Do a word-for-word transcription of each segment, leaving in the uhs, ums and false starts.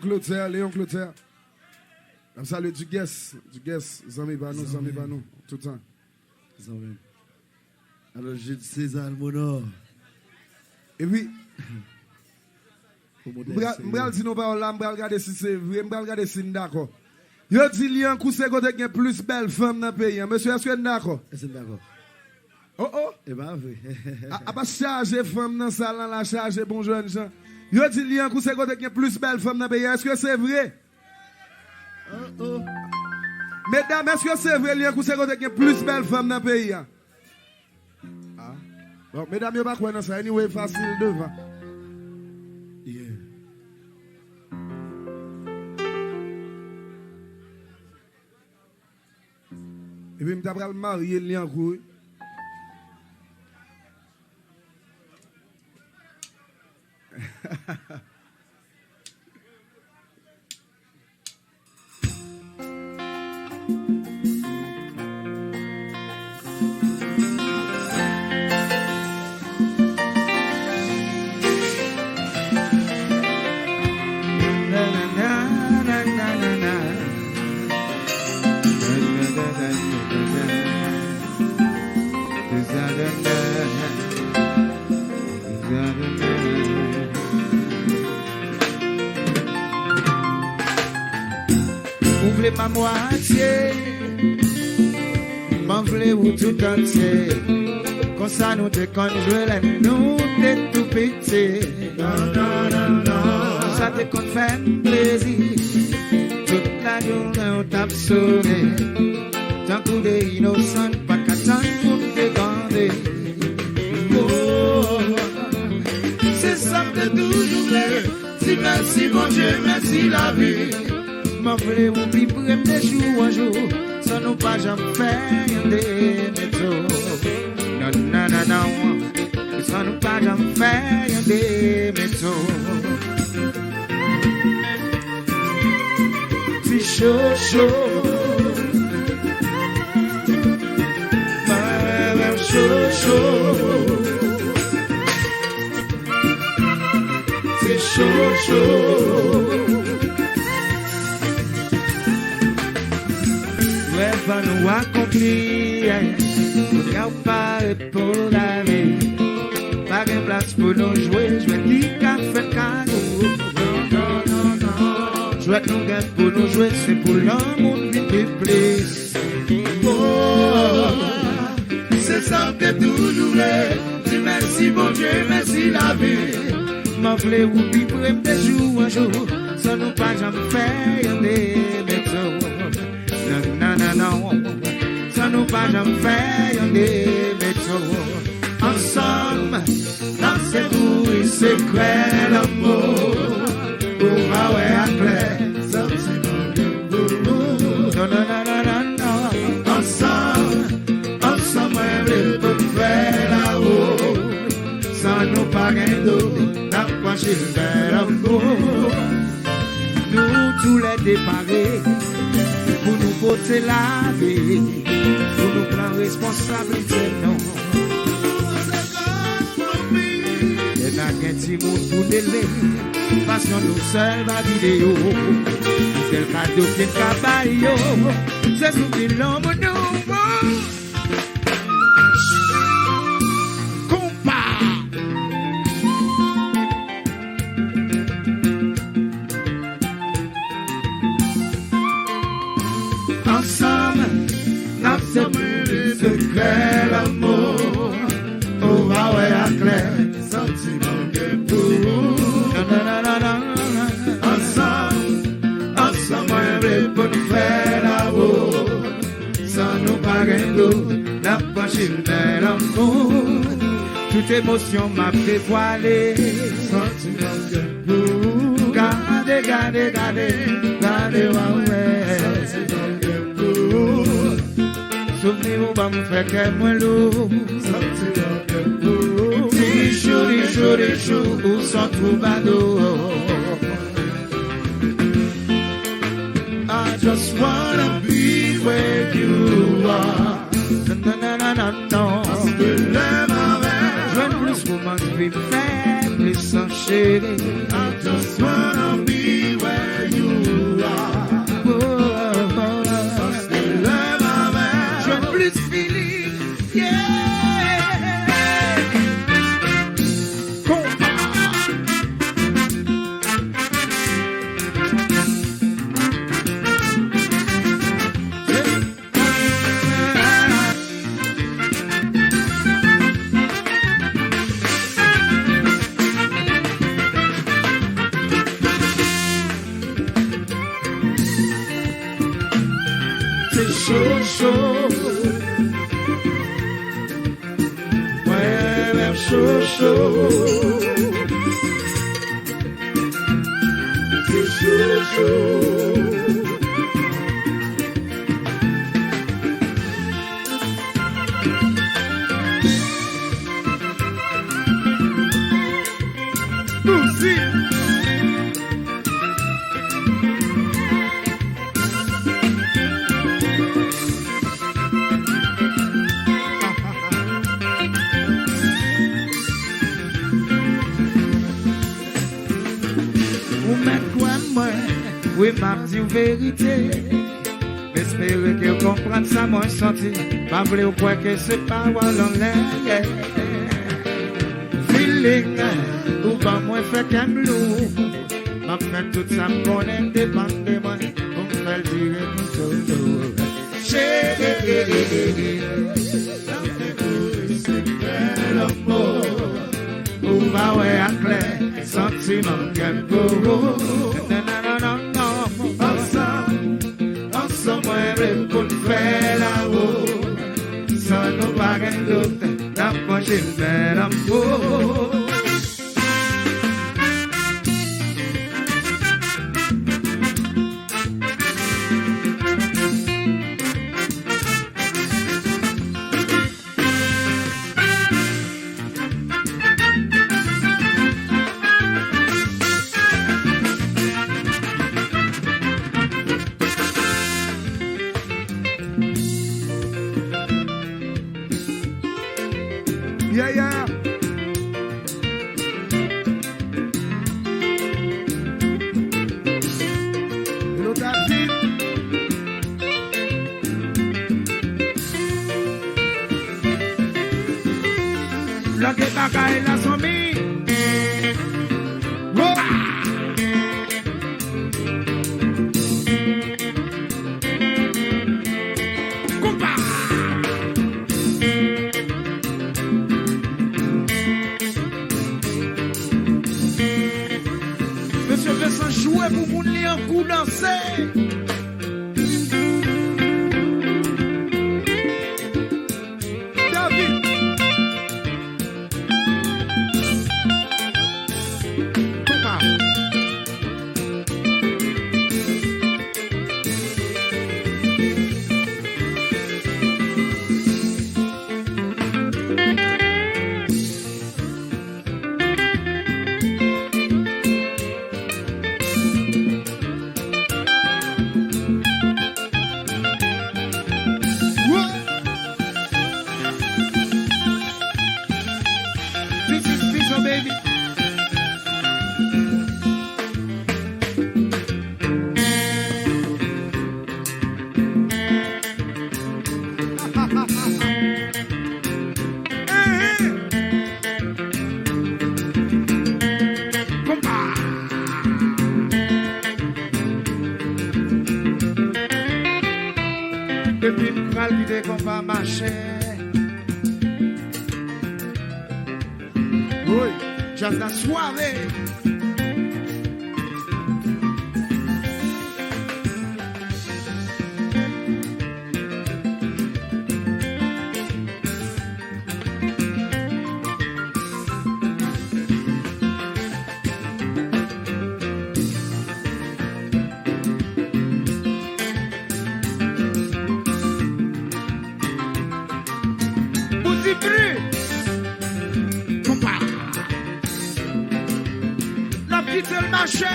Clotaire, Léon Clotaire. N ap salye Duguès, Duguès, zanmi pa nou, zanmi pa nou, toutan. Zanmi. Alò, Jude César Almonor. Epi, m pral, m pral di nou pawòl la, m pral gade si se vre, m pral gade si n dakò. Yo di Lyankou se kote gen plis bèl fanm nan peyi an. Mesye, èske n dakò? Èske n dakò? Oh, oh. E pa vre. A, apa chaje fanm nan sal lan la, chaje bon jèn jan. Yo di Lyankou se kote gen plis bèl fanm nan peyi an. Èske se vre? Oh, oh. Medam, èske se vre Lyankou se kote gen plis bèl fanm nan peyi an? Ah. Bon, medam yo pa kwè nan sa. Anyway, fasil devan. Yeah. Epi m ta pral marye Lyankou, wi. Ou vle m a mwatye, mwen vle ou tout antye. Konsa nou te konn jwe lè nou te tou piti. Sa te konn fè m plezi. Tout lajounen ou t ap sone. Tankou de inosan, pa ka tann pou m te tande. Oh, se sa m te toujou vle. Di mèsi Bondye, mèsi lavi. Mwen vle ou pi pre m de jou an jou, san nou pa janm fè yon demeto. Non, non, non, non, san nou pa janm fè yon demeto. Ti chouchou. Mwen rele w chouchou. Se chouchou. Rèv an nou akonpli, yeah. Kounye a w pare pou lavi. Pa gen plas pou nou jwe, jwèt li ka fè kado. Non, non, non, non. Jwèt nou gen pou nou jwe, se pou lanmou n vin pi plis. Oh, se sa m te toujou vle. Di mèsi Bondye, mèsi lavi. Mwen vle ou pi pre m de jou an jou, san nou pa janm fè yon demeto. Non, non, non, non, san nou pa janm fè yon demeto. Ansanm, n ap dekouvri sekrè lanmou. Ou va wè aklè, santiman gen pou ou. Non, non, non, non, non, non. Ansanm, ansanm, mwen vle tout fè lawo. San nou pa gen dout, n ap panche l vè lanmou. Nou toulède pare pou nou pote lavi, pou nou pran responsablite nou. Lè n a gen timoun pou n elve, pasyon nou sèl pa videyo. Sèl kado ki n ka bay yo, se souvni lanmou nou. Konpa. Ansanm, n ap dekouvri sekrè lanmou. Ou va wè aklè, santiman gen pou ou. Ansanm, ansanm, mwen vle pou n fè lawo. San nou pa gen dout, n ap panche l vè lanmou. Tout emosyon m ap devwale. Santiman gen pou ou. Gade, gade, gade, gade, w a wè. Santiman gen pou ou. Souvni ou ban m fè kè mwen lou. Santiman gen pou ou. Ti chou, ti chou, ti chou, ou s on twoubadou. I just wanna be where you are. Non, non, non, non, non, non. Paske lè m avè w, jwenn plis romans, vi m fè plis san cheri. I just wanna be where Cho, cho. Mwen menm cho, cho. Se cho, cho. Dousi. Ou mèt kwè mwen, wi, m ap di w verite. M espere ke w konprann sa mwen santi. Pa vle w kwè ke se pawòl anlè. Feeling, ou ban mwen fè kè m lou. M ap fè tout sa m konnen depann de mwen pou m fè l dire toutotou. Cheri, nan fè kouri se fè lanmou. Ou va wè aklè santiman m gen pou ou. Nanananannan. Ansanm, ansanm mwen vle pou n fè lawo. San nou pa gen dout, n ap manje fè lanmou. Yeah, yeah. Hello, David. Lage bagay la, zanmi. Wo! Konpa! Mesye Vincent jwe pou moun li an kou danse. David. Konpa. This is Pizzo, baby. Konpa. Epi m pral kite konpa mache. Woy, djaz la swave. Bouzi pri. Konpa. N ap kite l mache.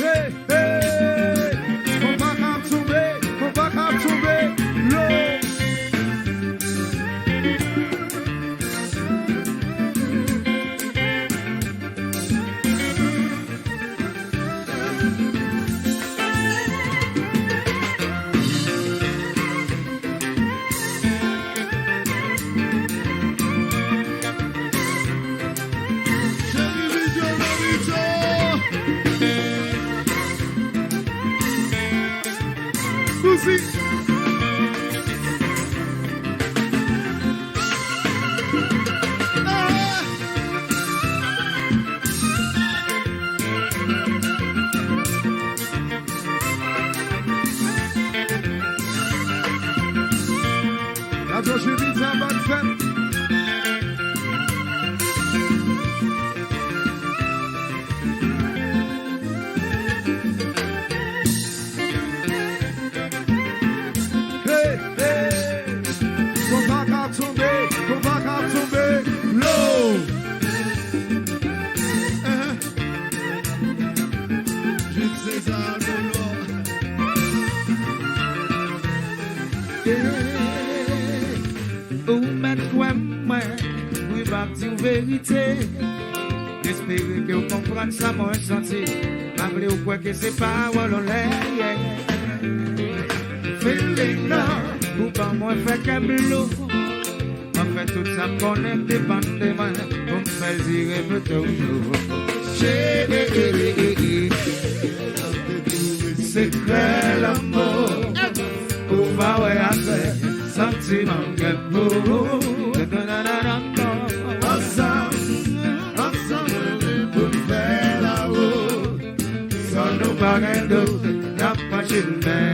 Hey, hey, konpa k ap tonbe, konpa k ap tonbe, lo. Dousi. Yo, Jimmy, sa va fèt. Hey, hey. Konpa ka tonbe, konpa ka tonbe. Low. Uh-huh. Jules César Lolo. Ou mèt kwè m, mwen, wi, m ap di w verite. Espere ke w konprann sa mwen santi. Pa vle w kwè ke se pawòl anlè, yeah. Feeling nan, ou ban mwen fè kè m lou. Mwen fè tout sa m konnen k depann de mwen pou m fè l dire m toujou. Cheri, sekrè lanmou, ou pa wè afè santiman m gen pou ou. Ansanm, ansanm, pou n fè lawo. San nou pa gen dout, n ap pran chimen